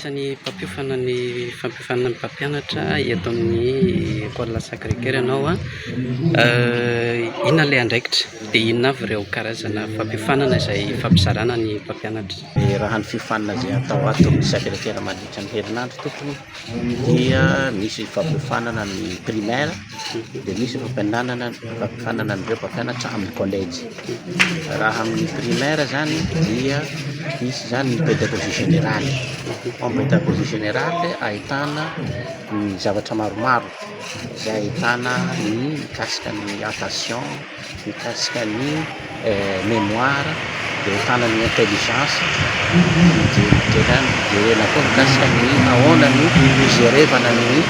Anisan'ny mpampiofana ny fampiofanana ny mpampianatra eto amin'ny école Sacré Coeur ianao a. Inona ilay andraikitra dia inona avy ireo karazana fampiofanana izay fampizarana ny mpampianatra? Raha ny fiofanana izay atao ato amin'ny Sacré Coeur mandritra ny herinandro tompony dia misy fampiofanana ny primaire dia misy fampiananana fampiofanana an'ireo mpampianatra amin'ny collège. Raha amin'ny primaire zany dia misy zany ny pédagogie générale, en pédagogie générale ahitana ny zavatra maromaro izay ahitana ny mikasika ny attention, mikasika ny mémoire, dia ahitana ny intelligence, jerena koa mikasika ny ahoana no fijerevana ny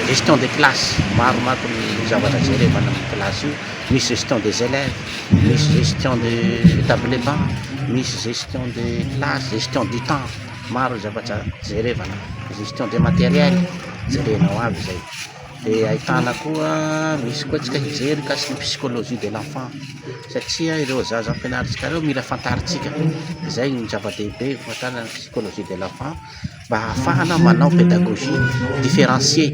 gestion de classe, maro manko ny zavatra jerevana amin'ny classe io, misy gestion des élèves, misy gestion de table banc, misy gestion de classe, gestion du temps, maro ny zavatra jerevana, gestion de matériel, jerenao aby zay. Dia ahitana koa, misy koa antsika hijery mikasika ny psychologie de l'enfant satria ireo zaza ampianarintsika ireo mila fantarintsika, izay no zava-dehibe fahafantarana ny psychologie de l'enfant mba ahafahana manao pédagogie différencier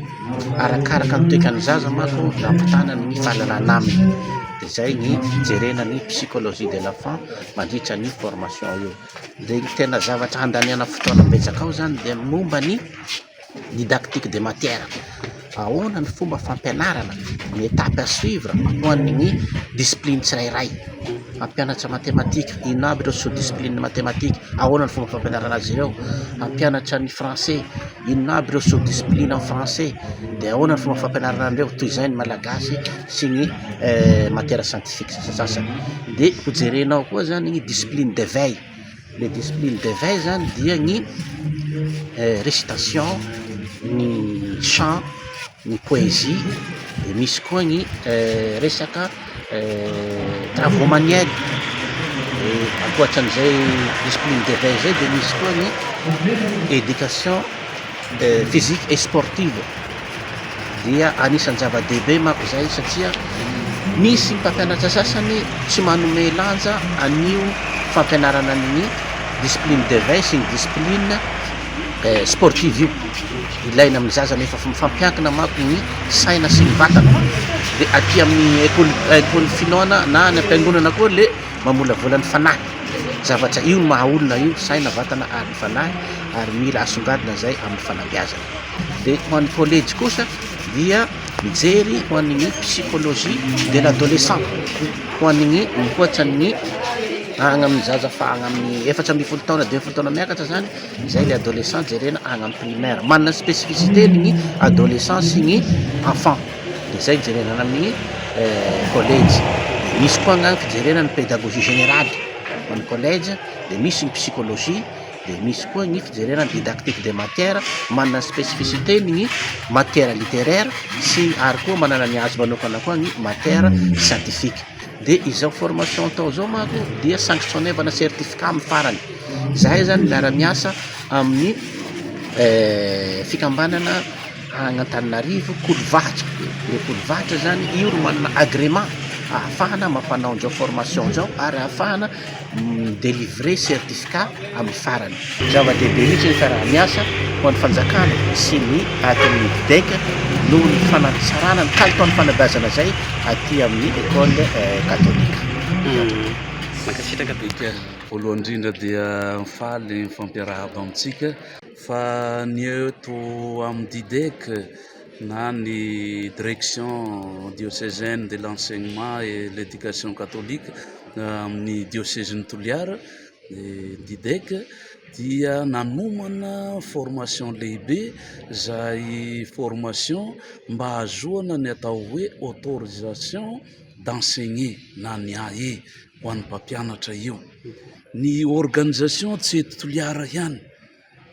arakaraka ny toetran'ny zaza manko no ampitana ny fahalalana aminy, dia izay ny hijerena ny psychologie de l'enfant mandritra ny formation io. Dia ny tena zavatra handaniana fotoana betsaka ao zany dia momba ny didactique des matières, ahoana ny fomba fampianarana, ny étape à suivre ho an'ny discipline tsirairay, hampianatra matematika, inona aby ireo sous discipline matematika, ahoana ny fomba fampianarana azy ireo, hampianatra ny français, inona aby ireo sous discipline en français, de ahoana ny fomba fampianarana an'ireo, toy izay ny malagasy sy ny matière scientifique sasasasany, de ho jerenao koa zany ny discipline d'éveil. Le discipline d'éveil zany dia ny récitation, ny chant, ny poésie, de misy koa ny resaka travaux manuels, de ankoatran'izay discipline d'éveil zay de misy koa ny éducation physique et sportive dia anisan'ny zava-dehibe manko zay satria misy mpampianatra sasany tsy manome lanja an'io fampianarana ny discipline d'éveil sy ny discipline sportive io, ilaina amin'ny zaza nefa mifampiankina manko ny saina sy ny vatana, de aty amin'ny école école finoana na any am-piangonana koa le mamolavola ny fanahy, zavatra io no maha olona io saina, vatana ary ny fanahy ary mila asongadina zay amin'ny fanabeazana. De ho an'ny kolejy kosa dia mijery ho an'ny psychologie de l'adolescent, ho an'ny mihoatran'ny agny amin'ny zaza fa agny amin'ny 14 taona 15 taona miakatra zany, zay le adolescent jerena agny amin'ny primaire, manana spécificité ny adolescent sy ny enfant, de zay jerena any amin'ny kolejy, de misy koa agny fijerena ny pédagogie générale ho an'ny collège, de misy ny psychologie, de misy koa ny fijerena ny didactique des matières, manana ny spécificité ny matière littéraire sy ary koa manana ny azy manokana koa ny matière scientifique, de izao formation atao zao manko dia sanctionnevana certificat amin'ny farany, zahay zany miara-miasa amin'ny fikambanana agny Antananarivo Kolovahatra, le Kolovahatra zany io ro manana agrément ahafahana mampanao an'izao formation zao ary ahafahana mi-délivrer certificat amin'ny farany. Zava-dehibe mihitsy ny fiaraha-miasa ho an'ny fanjakana sy ny ato amin'ny DIDEC noho ny fanatsarana ny kalitaon'ny fanabeazana izay aty amin'ny école katolika. Mankasitraka Docteur. Voalohany indrindra dia mifaly mifampiarahaba amintsika fa ny eto amin'ny DIDEC na ny Direction diocésaine de l'enseignement et l'éducation catholique amin'ny diosezin'i Toliara, ny DIDEC dia nanomana formation lehibe izay formation mba hahazoana ny atao hoe autorisation d'enseigner na ny AE ho an'ny mpampianatra io. Ny organisation tsy eto Toliara ihany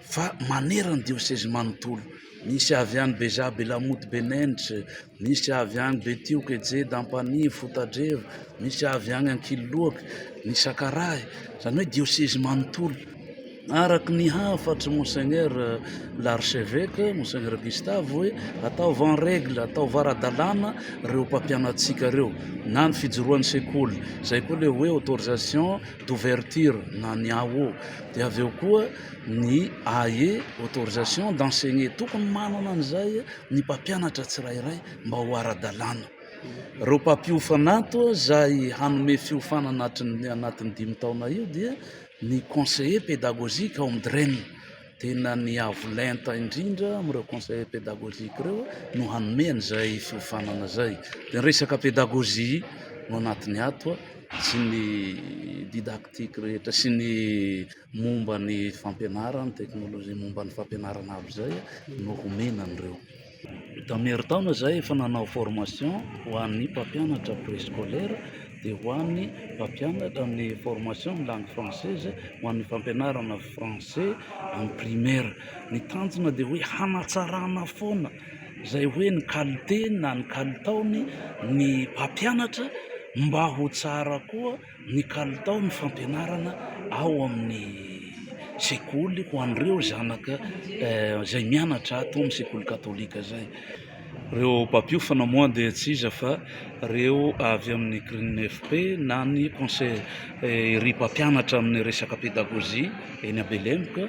fa manerana ny diosezy manontolo, misy avy any Bezaha Belamoty Benenitra, misy avy any Betioky Ejeda Ampanihy Fotadrevo, misy avy any Ankililoaka, ny Sakarahy, izany hoe diosezy manontolo. Araka ny hafatr'i Monseigneur l'archevêque, Monseigneur Gustave hoe ataovy en règle, ataovy ara-dalàna ireo mpampianatsika ireo, na ny fijoroan'ny sekoly, izay koa ilay hoe autorisation d'ouverture na ny AO, dia avy eo koa ny AE, autorisation d'enseigner, tokony manana an'izay ny mpampianatra tsirairay mba ho ara-dalàna. Ireo mpampiofana ato izay hanome fiofanana anatin'ny dimy taona io dia Ny conseiller pédagogique ao amin'ny DREN, tena ny avo lenta indrindra amin'ireo conseiller pédagogique ireo no hanome an'izay fiofanana izay. Dia ny resaka pédagogie no anatiny ato sy ny didactique rehetra sy ny momba ny fampianarana, teknolojia momba ny fampianarana aby izay no homena an'ireo. Tamin'ny herintaona izahay efa nanao formation ho an'ny mpampianatra préscolaire dia ho an'ny mpampianatra amin'ny formation amin'ny langue française ho an'ny fampianarana français amin'ny primaire. Ny tanjona dia hoe hanatsarana foana izay hoe ny qualité na ny kalitaony ny mpampianatra mba ho tsara koa ny kalitaon'ny fampianarana ao amin'ny sekoly ho an'ireo zanaka izay mianatra ato amin'ny sekoly katolika izay. Ireo mpampiofana moa dia tsy iza fa ireo avy amin'ny CRINFP na ny conseil ery mpampianatra amin'ny resaka pédagogie eny Abelemboka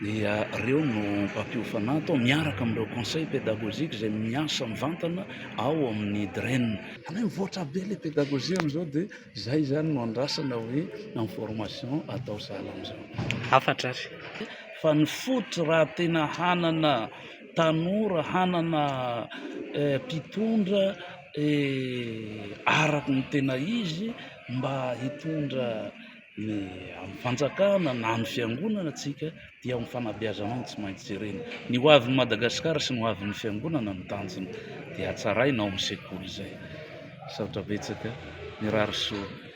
dia ireo no mpampiofana ato miaraka amin'ireo conseil pédagogique izay miasa mivantana ao amin'ny DREN. Any mivoatra be le pédagogie amin'izao dia izay zany no andrasana hoe amin'ny formation atao sahala amin'izao. Hafatra ary. Fa ny fototra raha tena hanana tanora, hanana mpitondra araka ny tena izy mba hitondra ny amin'ny fanjakana na ny fiangonana tsika dia amin'ny fanabeazana ao no tsy maintsy jerena. Ny ho avin'i Madagasikara sy ny ho avin'ny fiangonana no tanjona dia hatsaraina ao amin'ny sekoly izay. Misaotra betsaka, mirary soa.